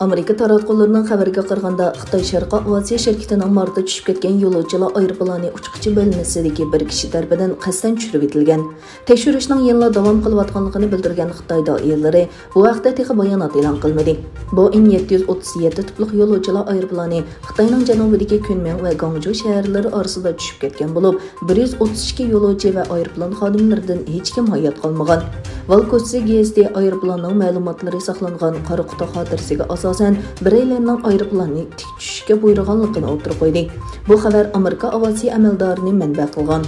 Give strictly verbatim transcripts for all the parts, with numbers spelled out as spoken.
ئامېرىكا تاراتقۇلىرىنىڭ خەۋىرىگە قارىغاندا، خىتاي شەرقىي ئاۋىئاتسىيە شىركىتىنىڭ مارتتا چۈشۈپ كەتكەن يولۇچىلار ئايروپىلانى ئۇچقۇچى بۆلمىسىدىكى بىر كىشى تەرىپىدىن قەستەن چۈشۈرۈۋېتىلگەن. تەكشۈرۈشنىڭ يەنىلا داۋام قىلىۋاتقانلىقىنى بىلدۈرگەن خىتاي دائىرىلىرى بۇ ھەقتە تېخى بايانات ئېلان قىلمىدى. بوئېڭ يەتتە يۈز ئوتتۇز يەتتە تىپلىق يولۇچىلار ئايروپىلانى خىتاينىڭ جەنۇبىدىكى كۈنمىڭ ۋە گاڭجۇ شەھەرلىرى ئارىسىدا چۈشۈپ كەتكەن بولۇپ، بىر يۈز ئوتتۇز ئىككى يولۇچى ۋە ئايروپىلان خادىملىرىدىن ھېچكىم ھايات قالمىغان. ۋال كوچىسى گېزىتى ئايروپىلاننىڭ مەلۇماتلىرى ساقلانغان قارا قۇتا خاتىرىسىگە ئاساسەن، بىرەيلەننىڭ ئايروپىلاننى تىك چۈشۈشكە بۇيرۇغانلىقىنى ئوتتۇرىغا قويدى. بۇ خەۋەر ئامېرىكا ئاۋىئاتسىيە ئەمەلدارىنى مەنبە قىلغان.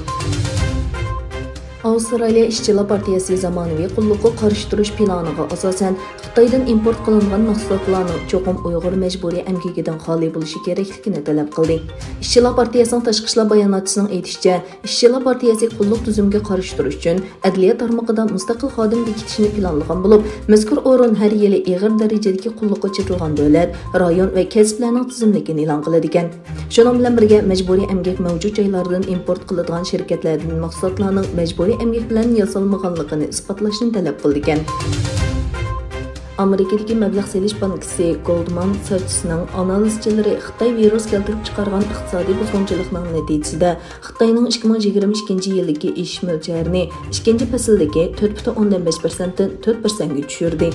ئاۋسترالىيە ئىشچىلار پارتىيەسى زامانىۋى قۇللۇققا قارشى تۇرۇش پىلانىغا ئاساسەن، خىتايدىن ئىمپورت قىلىنغان مەھسۇلاتلارنىڭ چوقۇم ئۇيغۇر مەجبۇرىي ئەمگىكىدىن خالىي بولۇشى كېرەكلىكىنى تەلەپ قىلدى. ئىشچىلار پارتىيەسىنىڭ تاشقى ئىشلار باياناتچىسىنىڭ ئېيتىشىچە، ئىشچىلار پارتىيەسى قۇللۇق تۈزۈمىگە قارشى تۇرۇش ئۈچۈن ئەدلىيە تارمىقىدا مۇستەقىل خادىم بېكىتىشنى پىلانلىغان بولۇپ، مەزكۇر ئورۇن ھەر يىلى ئېغىر دەرىجىدىكى قۇللۇققا چېتىلغان دۆلەت، رايون ۋە كەسىپلەرنىڭ تىزىملىكىنى ئېلان قىلىدىكەن. شۇنىڭ بىلەن بىرگە، مەجبۇرىي ئەمگەك مەۋجۇت جايلاردىن ئىمپورت قىلىدىغان شىركەتلەردىن مەھسۇلاتلارنىڭ مەجبۇرىي ئەمگەك بىلەن ياسالمىغانلىقىنى ئىسپاتلاشنى تەلەپ قىلىدىكەن. ئامېرىكىدىكى مەبلەغ سېلىش بانكىسى گولدمان ساچسنىڭ ئانالىزچىلىرى خىتاي ۋىرۇس كەلتۈرۈپ چىقارغان ئىقتىسادىي بۇزغۇنچىلىقنىڭ نەتىجىسىدە خىتاينىڭ ئىككى مىڭ يىگىرمە ئىككىنچى يىلدىكى ئېشىش مۆلچەرىنى ئىككىنچى پەسىلدىكى تۆت پۈتۈن ئوندىن بەش پىرسەنتتىن تۆت پىرسەنتكە چۈشۈردى.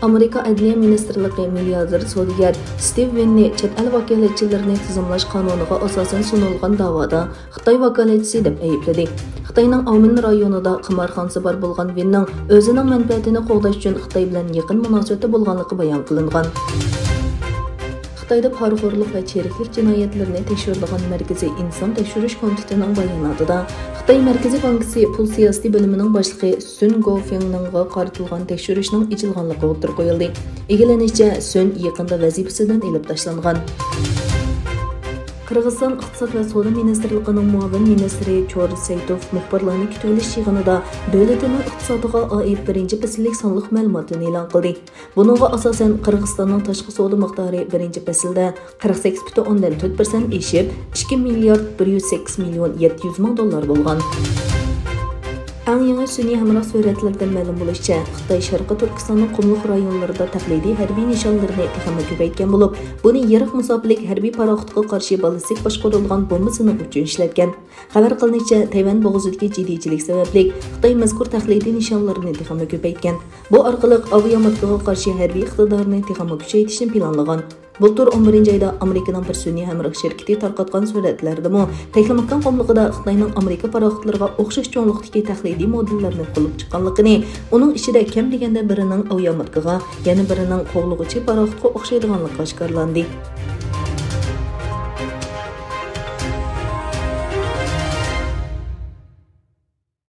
ئامېرىكا ئەدلىيە مىنىستىرلىقى مىلياردېر سودىگەر ستىۋ ۋېننى چەت ئەل ۋاكالەتچىلىرىنى تىزىملاش قانۇنىغا ئاساسەن سۇنۇلغان داۋادا خىتاي ۋاكالەتچىسى دەپ ئەيىبلىدى. خىتاينىڭ ئاۋمېن رايونىدا قىمارخانىسى بار بولغان ۋېننىڭ ئۆزىنىڭ مەنپەئەتىنى قوغداش ئۈچۈن خىتاي بىلەن يېقىن مۇناسىۋەتتە بولغانلىقى بايان قىلىنغان. خىتايدا پارىخورلۇق ۋە چىرىكلىك جىنايەتلىرىنى تەكشۈرىدىغان مەركىزىي ئىنسان تەكشۈرۈش كومىتېتىنىڭ باياناتىدا، خىتاي مەركىزىي بانكىسى پۇل سىياسىتى بۆلۈمىنىڭ باشلىقى سۈن گوفېڭنىڭغا قارىتىلغان تەكشۈرۈشنىڭ ئېچىلغانلىقى ئوتتۇرىغا قويۇلدى. ئىگىلىنىشىچە، سۈن يېقىندا ۋەزىپىسىدىن ئېلىپ تاشلانغان. قىرغىزىستان ئىقتىساد ۋە سودا مىنىستىرلىقىنىڭ مۇئاۋىن مىنىستىرى چور سەيتوف مۇخبىرلارنى كۈتۈۋېلىش يىغىنىدا دۆلىتىنىڭ ئىقتىسادىغا ئائىت بىرىنچى پەسىللىك سانلىق مەلۇماتىنى ئېلان قىلدى. بۇنىڭغا ئاساسەن، قىرغىزىستاننىڭ تاشقى سودا مىقدارى بىرىنچى پەسىلدە قىرىق سەككىز پۈتۈن ئوندىن تۆت پىرسەنت ئېشىپ، ئىككى مىليارد بىر يۈز سەككىز مىليون يەتتە يۈز مىڭ دوللار بولغان. ئەڭ يېڭى سۈنئىي ھەمراھ سۈرەتلىرىدىن مەلۇم بولۇشىچە، خىتاي شەرقىي تۈركىستاننىڭ قۇملۇق رايونلىرىدا تەقلىدىي ھەربىي نىشانلىرىنى تېخىمۇ كۆپەيتكەن بولۇپ، بۇنى يىراق مۇساپىلىك ھەربىي پاراخوتقا قارشى بالىستىك باشقۇرۇلغان بومبا سىنىقى ئۈچۈن ئىشلەتكەن. خەۋەر قىلىنىشىچە، تەيۋەن بوغۇزىدىكى جىددىيچىلىك سەۋەبلىك، خىتاي مەزكۇر تەقلىدىي نىشانلىرىنى تېخىمۇ كۆپەيتكەن. بۇ ئارقىلىق ئاۋىياماتكىغا قارشى ھەربىي ئىقتىدارىنى تېخىمۇ كۈچەيتىشنى پىلانلىغان. بۇلتۇر ئون بىرىنچى ئايدا ئامېرىكىنىڭ بىر سۈنئىي ھەمراھ شىركىتى تارقاتقان سۈرەتلەردىمۇ تەكلىماكان قۇملۇقىدا خىتاينىڭ ئامېرىكا پاراخوتلىرىغا ئوخشاش چوڭلۇقتىكى تەقلىدىي مودېللارنى قۇلۇپ چىققانلىقىنى، ئۇنىڭ ئىچىدە كەم دېگەندە بىرىنىڭ ئاۋىياماتكىغا، يەنە بىرىنىڭ قوغلىغۇچى پاراخوتقا ئوخشايدىغانلىقى ئاشكارىلاندى.